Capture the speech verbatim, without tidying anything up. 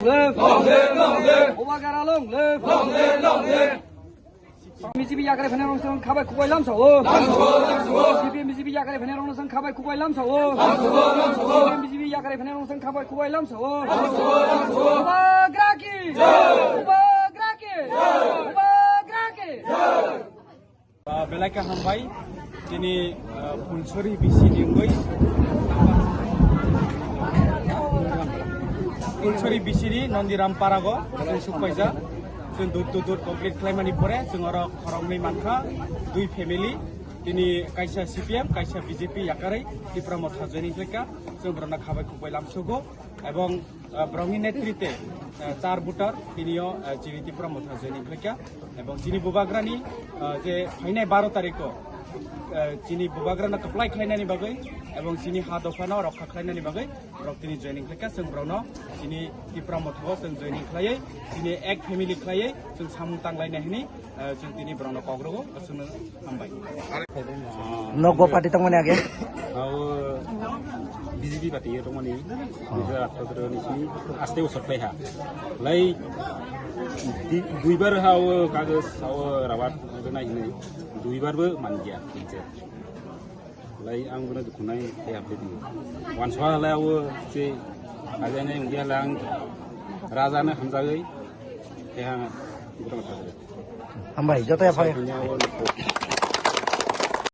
Live! Long live, long live! Bubagra long live! Long live, long live! B J P yakari phene rong sang khabai khubai lamsa o. Lamsa o, lamsa o. C P M B J P yakari phene rong sang khabai khubai lamsa o. Lamsa o, lamsa o. C P M B J P yakari phene rong sang khabai khubai lamsa o. Lamsa o, lamsa o. Bubagra ki! Jai! Bubagra ki! Jai! Bubagra ki! Jai! Ah, belai khe hambai, tini, ah, Phulsuri B C ni wngwi. Phulsuri B C ni Nondiram Parago, chwng sukpaijak. Chwng dur to dur complete khlaimani pore, chwng oro khoroknwi mankha, dui family. Tini kaisa C P M, kaisa B J P yakarwi Tipra Motha joining khlaikha. Chwng borokno khabai khubai lamsugo. Ebong, ah, borokni netrite, ah, char voter, tinio, ah, chini Tipra Motha joining khlaikha. Ebong chini bubagrani, ah, je phainai baro tariko, ah, chini bubagrano kwplai khlainani bagwi, ebong chini ha dophano rokha khlainani bagwi, borok tini joining khlaikha. Chwng borokno chini Tipra Motha o chwng joining khlaiwi, chini ek family khlaiwi, chwng samung tanglainai hwnwi, ah, chwng tini borokno kok rwo, aswkno hambai. Nok bo party tongmani age? Abo B J P party yo tongmani. Nijor atro atro ni sini aste usot pai ha. Lai di-, duibar ha o kagos ha o rawat nai nai. Duibar bo manjia. Lai ang bono dukunai tei update ni. Wan swa lai o se aja nai ungya lang raja na hamjagoi. Tei ha gura mata. Hambai, joto ya phai. Dunia o